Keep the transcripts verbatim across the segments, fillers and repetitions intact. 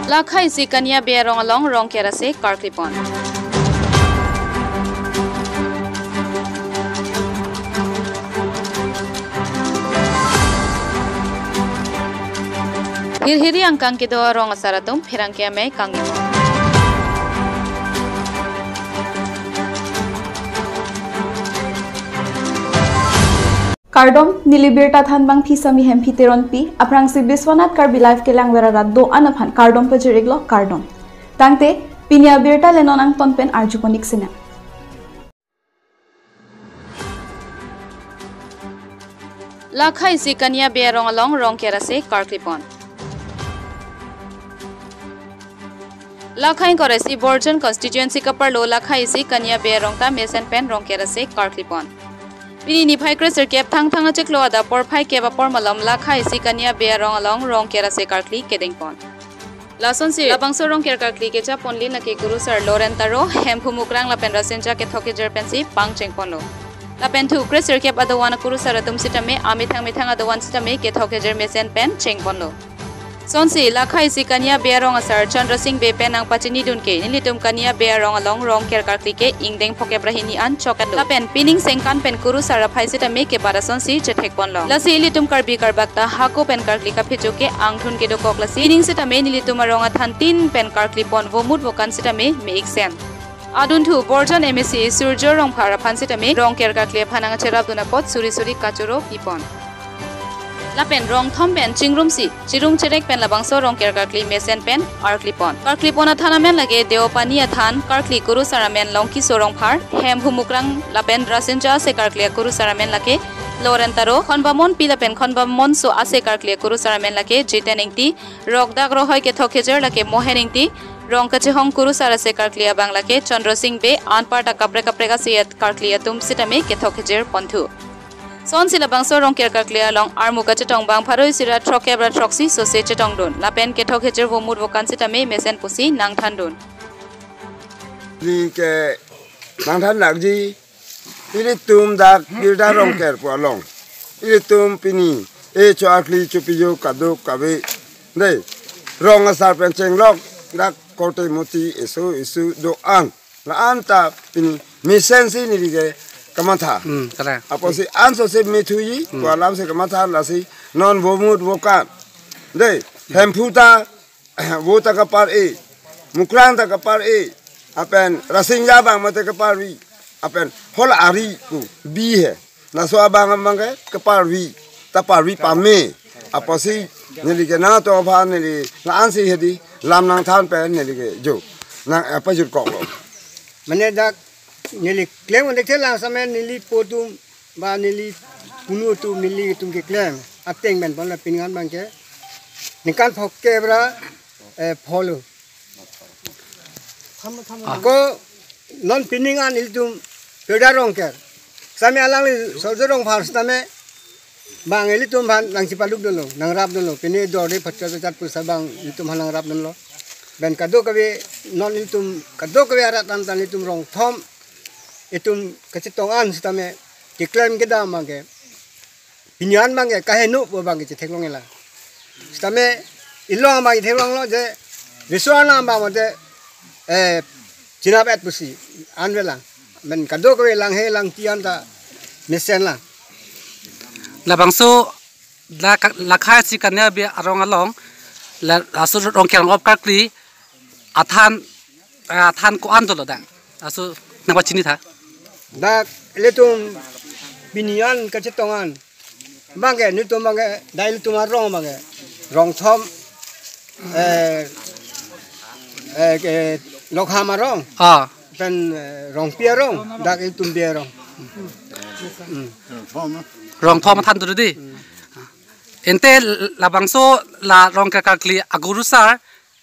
Lakha isi Kania Bey arong along Rongker ase karklipon. Hirhiri angkang kedo arong asar atum pherangke amei kangni. Kardom, neli birta thanbang phi Sami Hemphi Teronpi, aphrangsi Biswanath Karbi Live kelangver arat do-an aphan kardom pajir-iklo, kardom. Tangte, pini abirta le non angton pen arjupon-ik sinang. Lakha isi Kania Bey arong along Rongker ase karklipon. Lakha ingkoi ra isi Borjan constituency kaparlo lakha isi Kania Bey arong ta mesen pen Rongker ase karklipon. Pini niphai kresirkep Thangthang achiklo adap porphai kep apor malom lakha isi Kania Bey arong along Rongker ase karkli kedengpon. Lasonsi labangso Rongker karkli kechaponlin lake kurusar Loren Taro, Hemphu Mukrang lapen Rasinja kethok kejir pensi pangchengponlo. Lapen thu kresirkep adovan akurusar atum sitame amethang methang adovan sitame kethok kejir mesen pen chengponlo. Sonsi lakha isi Kania Bey arong asar Chandra Singh Bey pen nangpachinidun ke nelitum Kania Bey arong along Rongker karkli ke ingdeng phokep ra hini an chokatlo. Lapen pining sengkan pen kurusar aphai sitame kebat asonsi chethekponlong. Lasi ilitum Karbi Karbak ta hako pen karkli kaphicho ke angthun kedokok lasi pining sitame nelitum arong athan tin pen karklipon, vomut vokan sitame me-ik sen. Adunthu Borjan M A C Surjya Rongphar aphan sitame Rongker karkli aphan nangcherapdun apot suri suri kachoro pipon. Lapen rongthom pen chingrumsi chirung chirek pen labangso Rongker karkli mesen pen arklipon. Karklipon athan amen lake Deopani athan karkli kurusar amen Longkiso Rongphar, Hemphu Mukrang lapen Rasinja ase karkli akurusar amen lake Loren Taro, Khonbamonpi lapen Khonbamonso ase karkli akurusar amen lake Jiten Ingti, Rokdak Rohoi kethok kejir lake Mohen Ingti, rong kachehong kurusar ase karkli abang lake Chandra Singh Bey, anparta kaprek kaprek ase karkli atum sitame kethok kejir ponthu. Sonsi labangso Rongker karkli along armu kachetong bang pharo isi ra throkkep ra throksi sose chetongdun. Lapen kethok kejir vomut vokan sitame mesen pusi nangthandun. Di ke nangthan lakji, ilitum dak birta Rongker pu along. Ilitum pini, e cho-akli chopijo kadokave. Dei, rong asar pen chenglok, dak korte moti eso eso do-an. La-an ta pini mesen si neli ke kamatha. Hmm, kare. Apotsi ansose methuji, hmm, pu alamsi kamatha lasi non vomut vokan. Dei, Hemphu ta, vo ta kapar-e, Mukrang ta kapar-e, lapen Rasinja abang mate kaparvi, lapen hol ari pu bi he. Laso abang abang ke kaparvi, ta parvi pame. Apotsi neli ke nangtum aphan neli la-ansi hedi lam nangthan pen neli ke jo nang, eh, pajirkoklo. Mane dak neli klem undek thelang same neli po atum ba neli punu atum neli atum keklem ateng pen pon la pining an abang ke ningkan phokep ra, eh, pholo. Ah. Ako non pining an ilitum birta Rongker. Sami alangli Surjya Rongphar sitame bang ilitum aphan nangchipalukdunlo, nangrapdunlo. Pini dorde phatchot pachat pusa bang ilitum aphan nangrapdunlo. Pen kadokave non ilitum kadokave arat an tan ilitum rongthom itum kachetong an sitame keklem kedam abang ke pini an abang ke kaheno pu abang ke chetheklong-elang. Sitame ilong abang chetheklonglo je riso-an abang mate, eh, chinap-et pusi an velang. Men kadokave langhe langti an ta mesen lang. Labangso la ka-, lakha isi Kania Bey arong along la, laso Rongker arong karkli athan, eh, athan ko-an dolo dak. Laso nangpachinitha. Dak ilitum pini an kachetong an abang ke nelitum abang ke dak ilitum arong abang ke rongthom, eh, eh, ke Lokham arong. Ah. Pen, eh, Rongpi arong, dak ilitum Bey arong. Hmm. Rongthom athan dolo dei. Hmm. Ante labangso la Rongker karkli akurusar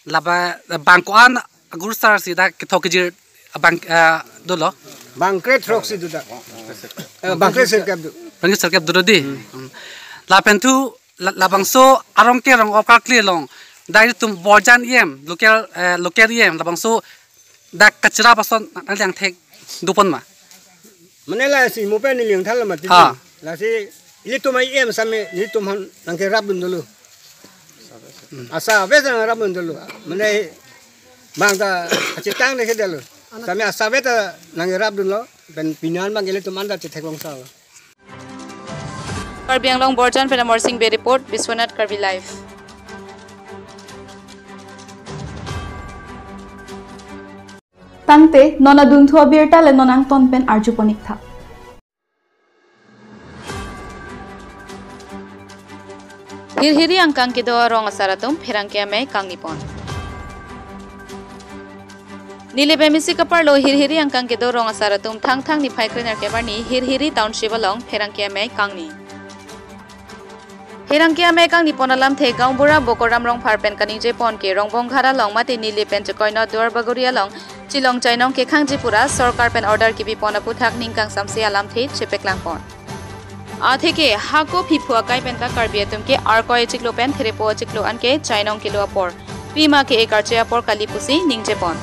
laba bang ko-an akurusar si dak kethok kejir abang, eh, dolo? Bang kre throksi do dak. Eh, bang kresirkep do. Bang kresirkep dolo dei. Hmm. Lapen thu la, labangso arong ke rong-op karkli along dak ilitum Borjan E M, local, eh, local E M, labangso dak kacherap ason nangli angthek dopon ma? Mane lasi mo pen neli nangthanlo mati. Ha. Lasi ilitum E M same ilitum aphan nangcherapdun dolo. Hmm, asap ave ta nangrapdun dolo. Mane bang ta kachetang ne ke dolo. Sami asap ave ta nangrapdunlo. Pen pinan bang ke ilitum anta chetheklong salo. Karbi Anglong Borjan pen Amar Singh Bey report, Biswanath Karbi Live. Tangte, non adunthu abirta le non angton pen arju pon-ik tha. Hirhiri angkang kedo arong asar atum pherangke amei kangni pon. Neli pen misi kaparlo Hirhiri angkang kedo arong asar atum Thangthang niphai krenerkep arni Hirhiri Township along pherangke amei kangni. Pherangke amei kangni pon alamthe gaonbura Bokoram Rongphar pen kaningje pon ke Rongbonghat along mate neli pen chekoinot Duarbagori along chelong chainong kekhangji pura sorkar pen order kepi pon aphuthak ning kangsamse alamthe chepeklang pon. Atheke hako phiphu akai penta Karbi atum ke Arkoi achiklo pen Therepo achiklo anke chainong kelo apor, pima ke-e karche apor kali pusi ningje pon.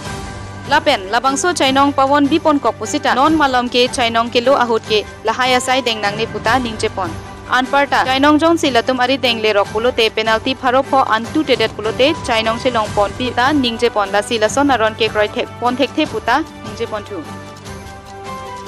Lapen labangso chainong pavon bi pon kok pusita non malom ke chainong kelo ahut ke lahai asai deng nangne puta ningje pon. Anparta chainong jongsi latum arideng lerok pulote penalty pharo pho antu tedet pulote chainong chelong ponpi ta ningje pon, lasi lason aron kekroi thek pon thekthe puta ningje ponthu.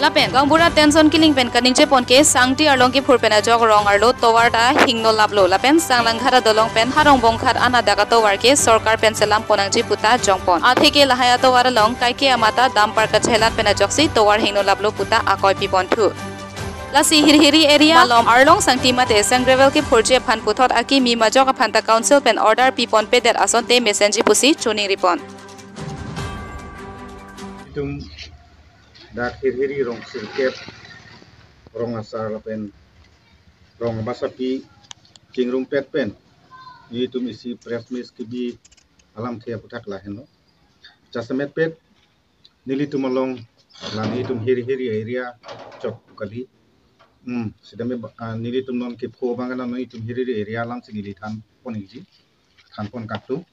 Lapen gaonbura Tenson Killing pen kaningje pon ke Sangti arlong kephur pen ajok rong arlo tovar ta hingno laplo, lapen Sanglanghat adolong pen ha Rongbonghat an adak atovar ke sorkar pen selam pon nangji puta jong pon. Atheke lahai atovar along kaike amata dumper kachelat pen ajoksi tovar hingno laplo puta akoi pi ponthu. Lasi Hirhiri area malom arlong Sangti mate Sangrevel kephurji aphan puthot akimi majok aphan ta council pen order pi ponpedet asonte mesenji pusi choningri pon. Itum dak Hirhiri rong sirkep, rong asar lapen rong basapi chingrumpet pen nelitum isi press meet kebi alamthe aphuthak lahenlo. Jasemetpet nelitum along la nelitum Hirhiri area chot kali. Hmm, sitame ba-, ah, nelitum non kepho abang ke la nelitum Hirhiri area alamsi neli than pon-ikji, than pon kangtung.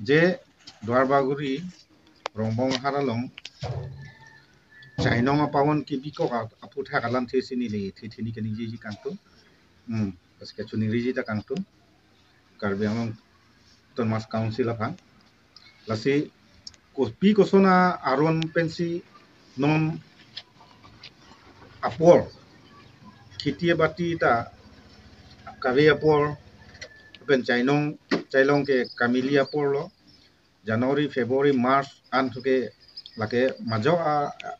Je Duarbagori Rongbonghat along chainong apavon kebi kok a-, aphuthak alamthe si neli thetheni kaningjeji kangtung. Hmm, lasi kachoningriji ta kangtung Karbi Anglong Autonomous Council aphan. Lasi kopi koson aron pensi non apor kheti abati ta kave apor pen chainong chailong ke kamili aporlo. January, February, March an thu ke lake majok a, a,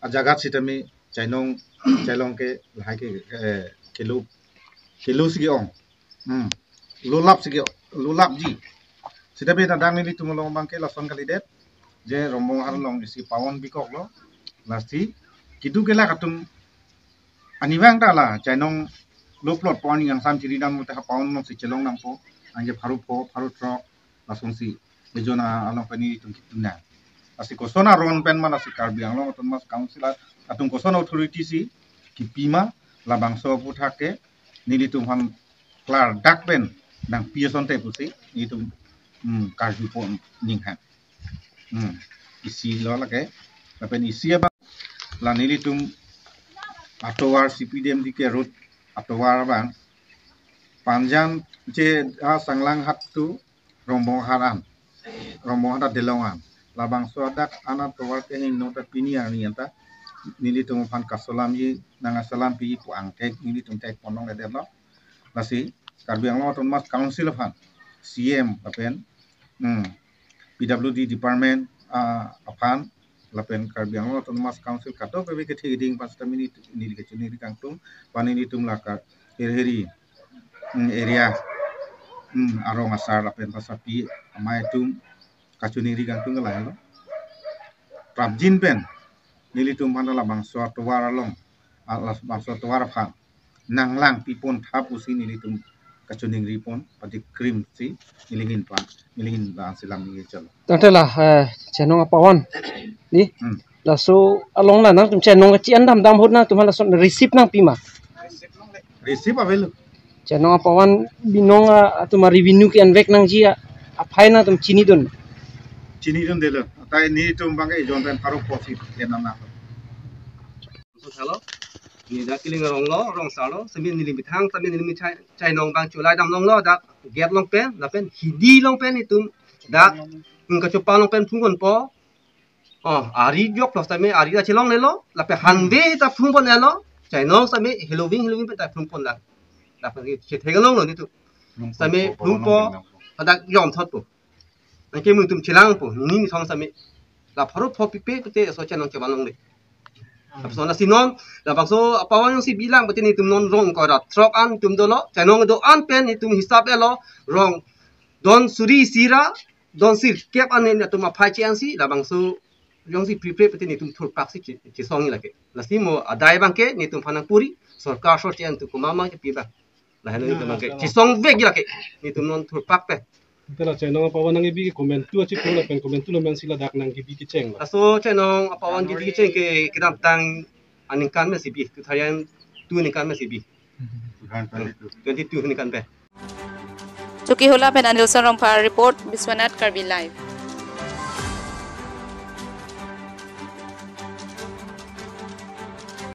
ajagat sitame chainong chailong ke lahai ke, eh, kelo kelo si ke-ong. Hmm. Lo lap si ke, lo lapji. Sitame ta dang nelitum along abang ke lason kalidet. Je Rongbonghat along isi pavon bi koklo. Lasi keduk kelak atum ani vang ta la chainong lo plot pon yang sam chiri dam te ha pavon alongsi chelong dampo. Anke pharo pho, pharo throk lasonsi ejon along pen nelitum kitum nang. Lasi koson aron pen ma lasi Karbi Anglong Autonomous Council atum koson authority si kipi ma labangso aphuthak ke nelitum aphan klardak pen nangpi asonte pusi nelitum, hmm, karju pon ning hang. Hmm, isi lo lake. Lapen isi abang la nelitum atovar C P D M D K road atovar abang Panjan je ha Sanglanghat to Rongbonghat an, Rongbonghat adolong an. Labangso adak an atovar ke hingno ta pini arni anta nelitum aphan kasolamji nang asalam pi pu angthek nelitum thek pon longledetlo. Lasi Karbi Anglong Autonomous Council aphan, C M lapen, hmm, P W D department, ah, aphan lapen Karbi Anglong Autonomous Council kadokave kethe keding aphan sitame neli kachiningri kangtung, pini nelitum la ka Hirhiri, hmm, area, hmm, arong asar lapen basapi amei atum kachiningri kangtung ke lahelo. Prapjin pen nelitum aphan labangso atovar along, ah, labangso atovar aphan nanglang pi pon tha pusi nelitum kachiningri pon pati krim si neli ahin pa, neli ahin la selam neli chalo. Tangte la, eh, chainong apavon. Di? Hmm. Laso along la nangtum chainong kachi-an dam dam ahut nangtum lason receipt nangpi ma? Receipt avelo. Chainong apavon binong a, atum a revenue ke-envek nangji a, aphai nangtum chinidun? Chinidundelo. Atai nelitum abang ke ejon pen pharo profit ke nam na. Salo. Neli dak Killing arong lo, rong asar lo, sitame neli methang, sitame neli methang, chainong abang cholai dam longlo, dak gate along pen, lapen hidi along pen itum dak, hmm, kachopang along pen phungponpo. Oh, ari jok lo sitame, ari ta chelonglelo, lapen hanve ta phungponlo, chainong sitame heloving heloving pen ta phungponlang. Lapen ke chetheklonglo netum. Sitame phungpo, hadak jom thotpo. Anke nelitum chelangpo, nini nithom sitame. La pharo pho pipe pute so chainong chevan longle. Lapuson lasi non, labangso apawan jongsi bilang pute netum non rong ingkoi ra throk an netum dolo, chainong do-an pen netum hisap-etlo, rong don suri isi ra don sirkep an netum aphai che-ensi, labangso jongsi prepare pute netum thurpaksi che-, chesongji lake. Lasi mo adai abangke netum aphan nangpuri, sorkar sor che-en atum komat ma kepi abang. Lahelo netum abangke chesongvekji lake, netum non thurpak pen. Te la chainong apawan nangkebi ke komantu achipo lapen komantu amen si ladak nangkebi kecheng lo? Laso chainong apawan kebi kecheng ke kedamtang aningkan pensi bi, two thousand two aningkan pensi bi. Twenty-two aningkan pen. Chokihola pen Anilson Rongphar report, Biswanath Karbi Live.